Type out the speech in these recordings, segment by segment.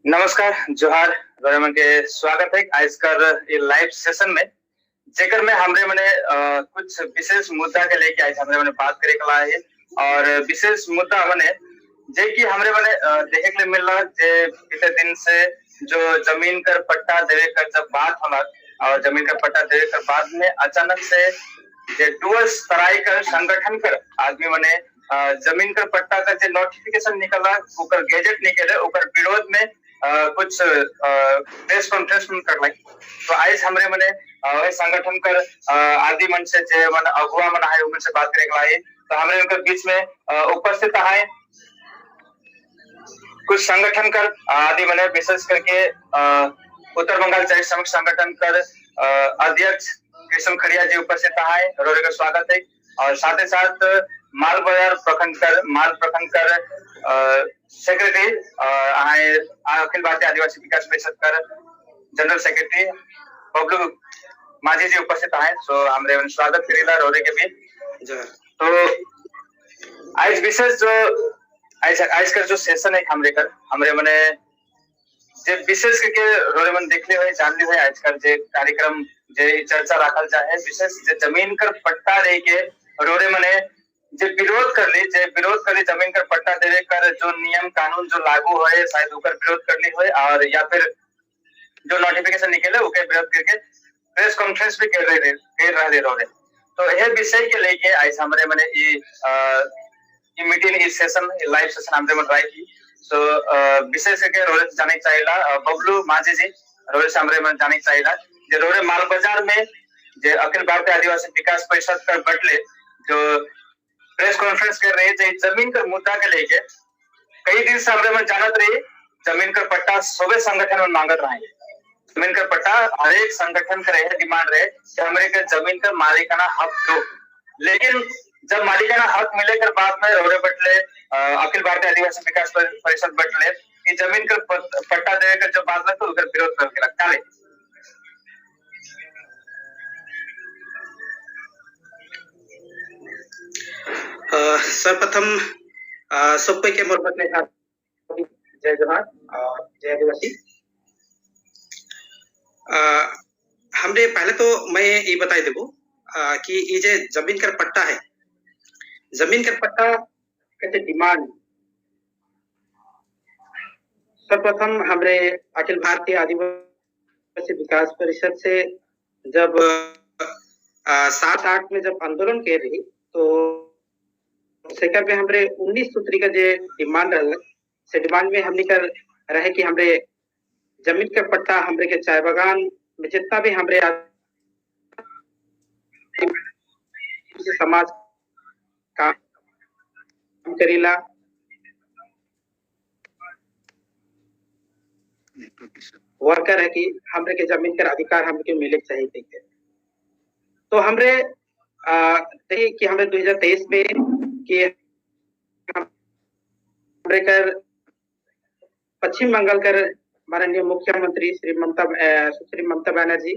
नमस्कार, जोहार, रमन के स्वागत है आज कर ये लाइव सेशन में, जेकर में हमरे मने कुछ विशेष मुद्दा के लेके आज हमरे मने बात करे के है। और विशेष मुद्दा मने जे कि हमरे मने देखे के मिल रहा जे बीते दिन से जो जमीन कर पट्टा देवे कर जब बात होला और जमीन कर पट्टा देवे कर बाद में अचानक से जे डुअर्स तराई कर संगठन कर आदमी मने जमीन कर पट्टा का जे नोटिफिकेशन निकला, ओकर गैजेट निकले, ओकर विरोध में कुछ प्रेस कॉन्फ्रेंस कर लाई। तो आज हमरे मने वही संगठन कर आदि मन से जे मन अगुआ मन है उन से बात करे के लाई। तो हमरे उनके बीच में उपस्थित है कुछ संगठन कर आदि मने, विशेष करके उत्तर बंगाल चाय श्रमिक संगठन कर अध्यक्ष कृष्ण खड़िया जी उपस्थित है, रोरे का स्वागत है। और साथ ही साथ माल बाजार प्रखंड कर माल प्रखंड कर सेक्रेटरी आए अखिल भारतीय आदिवासी विकास परिषद कर जनरल सेक्रेटरी बबलू माझी जी उपस्थित है। सो हमरे स्वागत करेला रोरे के भी। तो आज विशेष जो आज आज का जो सेशन है हमरे कर हमरे मने जे विशेष करके रोरे मन देखले हुए जानले हुए आज का जे कार्यक्रम जे चर्चा रखल जाए, विशेष जे जमीन कर पट्टा दे के रोरे मने जे विरोध कर ली, जे विरोध कर ली जमीन कर पट्टा देवे कर जो नियम कानून जो लागू है शायद ओकर विरोध कर ली हुए और या फिर जो नोटिफिकेशन निकले ओके विरोध करके प्रेस कॉन्फ्रेंस भी कर रहे रोरे। तो यह विषय के लेके आज हमरे मने ई मीटिंग ई सेशन लाइव सेशन हमरे मन राय की। सो विशेष करके रोरे से जाने चाहिए बबलू माझी जी, रोरे से हमरे मन जाने चाहिए जे रोरे माल बाजार में जे अखिल भारतीय आदिवासी विकास परिषद कर बटले जो प्रेस कॉन्फ्रेंस कर रहे थे जमीन कर मुद्दा के लेके कई दिन से हमरे मन जानत रही जमीन कर पट्टा सोबे संगठन में मांगत रहे, जमीन कर पट्टा हर एक संगठन कर रहे डिमांड रहे कि हमरे के जमीन कर मालिकाना हक दो। लेकिन जब मालिकाना हक मिले कर बाद में रोरे बटले अखिल भारतीय आदिवासी विकास परिषद बटले कि जमीन कर पट्टा देवे कर जब बात तो उधर विरोध करके रखा ले। सर्वप्रथम सबको के मोर बदले जय जोहार, जय आदिवासी। हमने पहले तो मैं ये बताई देबो कि ये जे जमीन कर पट्टा है, जमीन कर पट्टा के डिमांड सर्वप्रथम हमरे अखिल भारतीय आदिवासी विकास परिषद से जब 7-8 में जब आंदोलन कर रही तो सेकर में हमरे 19 सूत्री का जे डिमांड रहा से डिमांड में हमने कर रहे कि हमरे जमीन का पट्टा हमरे के चाय बागान में जितना भी हमरे समाज काम करीला वर्कर है कि हमरे के जमीन का अधिकार हमरे के मिले चाहिए थे। तो हमरे कि हमरे 2023 में कि हमरे कर पश्चिम बंगाल कर माननीय मुख्यमंत्री श्री ममता बनर्जी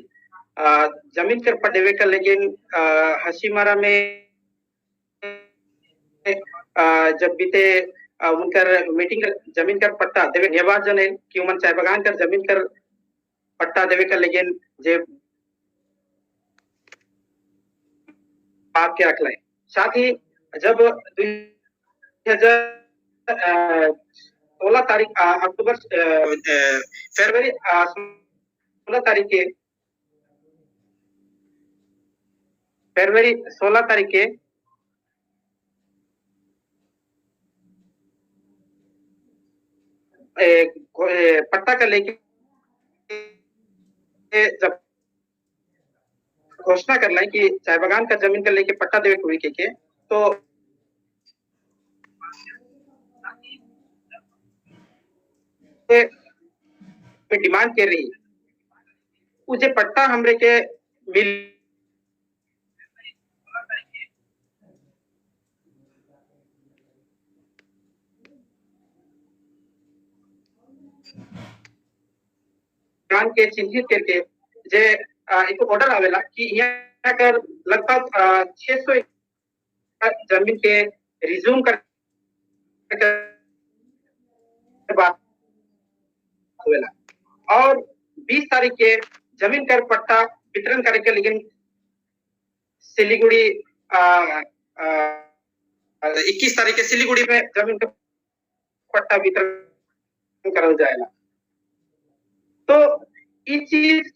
जमीन कर पटेवे कर, लेकिन हसीमारा में जब बीते उनकर मीटिंग जमीन कर पट्टा देवे धन्यवाद जने कि उमन चाय बागान कर जमीन कर पट्टा देवे कर, लेकिन जे बात के रख लाए। साथ ही जब 2016 तारीख अक्टूबर फरवरी 16 तारीख के फरवरी 16 तारीख के पट्टा का लेके जब घोषणा कर लाई कि चाय बागान का जमीन का लेके पट्टा देवे के तो डिमांड कर रही उसे पट्टा हमरे के मिल के चिन्हित करके जे एक ऑर्डर आवेला कि यहाँ कर लगभग 600 जमीन के रिज्यूम कर और 20 तारीख के जमीन कर पट्टा वितरण करे के लेकिन सिलीगुड़ी 21 तारीख के सिलीगुड़ी में जमीन का पट्टा वितरण करल जाएगा। तो इस चीज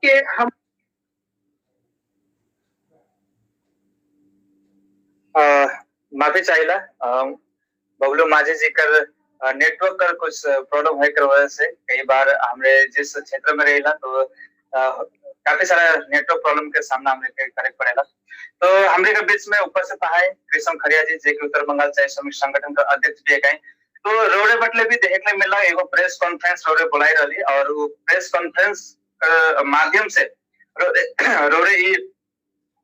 के हम माफी चाहिला बबलू माझी जी कर नेटवर्क कर कुछ प्रॉब्लम है कर वजह से कई बार हमरे जिस क्षेत्र में रहेला तो काफी सारा नेटवर्क प्रॉब्लम के सामना हमरे के करे पड़ेला। तो हमरे के बीच में उपस्थित है कृष्ण खड़िया जी, जे कि उत्तर बंगाल चाय श्रमिक संगठन का अध्यक्ष भी है। तो रोडे बटले भी देखने मिला एगो प्रेस कॉन्फ्रेंस रोडे बुलाई रही और वो प्रेस कॉन्फ्रेंस के माध्यम से रोडे ये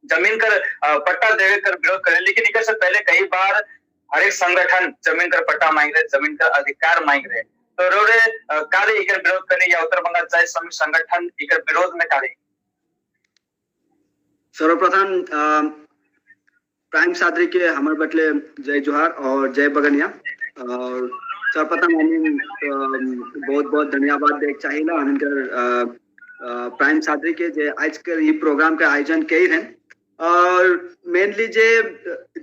जमीन कर पट्टा देवे कर विरोध करे। लेकिन इनके से पहले कई बार हर एक संगठन जमीन कर पट्टा मांग रहे, जमीन का अधिकार मांग रहे। तो रोडे कार्य इकर विरोध करे या उत्तर बंगाल चाय श्रमिक संगठन इकर विरोध में कार्य। सर्वप्रथम प्राइम सादरी के हमारे बटले जय जोहार और जय बगनिया। और सर्वप्रथम हम बहुत बहुत धन्यवाद देख चाहिए हम प्राइम सादरी के जे आज के ये प्रोग्राम के आयोजन कई हैं। और मेनली जे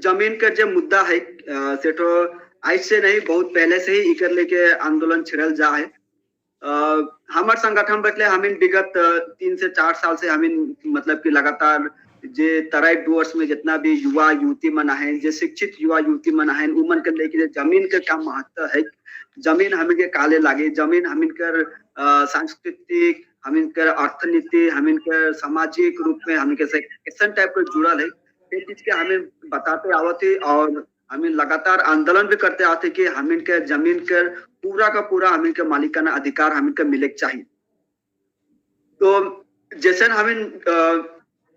जमीन का जो मुद्दा है से तो आज से नहीं बहुत पहले से ही इकर लेके आंदोलन छिड़ल जा है। हमार संगठन बटले हमिन विगत 3 से 4 साल से हमिन मतलब कि लगातार जे तराई डुअर्स में जितना भी युवा युवती मन है, जे शिक्षित युवा युवती मन है, उमन के लेके जमीन के क्या महत्व है, जमीन हमिन के काले लागे, जमीन हमिन कर सांस्कृतिक, हमिन कर अर्थनीति, हमिन कर सामाजिक रूप में हमिन के कैसन टाइप के जुड़ल है, ये चीज के हमें बताते आवते और हमें लगातार आंदोलन भी करते आते कि हमिन के जमीन के पूरा का पूरा हमिन के मालिकाना अधिकार हमिन के मिले चाहिए। तो जैसे हमिन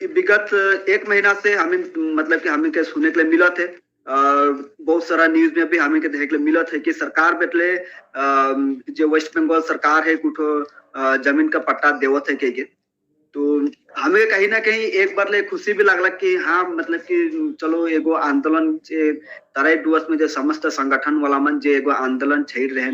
विगत 1 महीना से हमें मतलब कि हमें के सुने के लिए मिला थे, बहुत सारा न्यूज में भी हमें के देखे के लिए मिला थे कि सरकार बटले जो वेस्ट बंगाल सरकार है कुछ जमीन का पट्टा देवत है के। तो हमें कहीं ना कहीं एक बार ले खुशी भी लगला कि हाँ मतलब कि चलो एगो आंदोलन जे तराई डुअर्स में जो समस्त संगठन वाला मन जे एगो आंदोलन छेड़ रहे,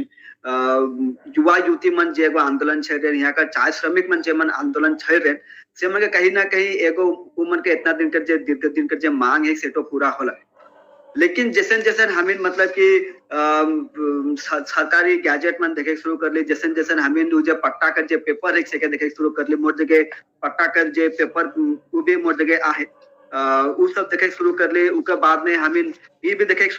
युवा युवती मन जे एगो आंदोलन छेड़ रहे, यहाँ का चाय श्रमिक मन जे मन आंदोलन छेड़ रहे, से मन के कहीं ना कहीं एगो मन के इतना दिन कर जे दीर्घ दिन कर जे मांग है से तो पूरा होला। लेकिन जैसे जैसे हमें मतलब कि सरकारी गैजेट मन देखे शुरू कर ली, जैसे जैसे हमें जो पट्टा कर जे पेपर है से देखे शुरू कर ली, मोर जगह पट्टा कर जे पेपर वो भी मोर जगह आहे, उ सब देखे शुरू कर ली। उनके बाद में हमें ये भी देखे शुरू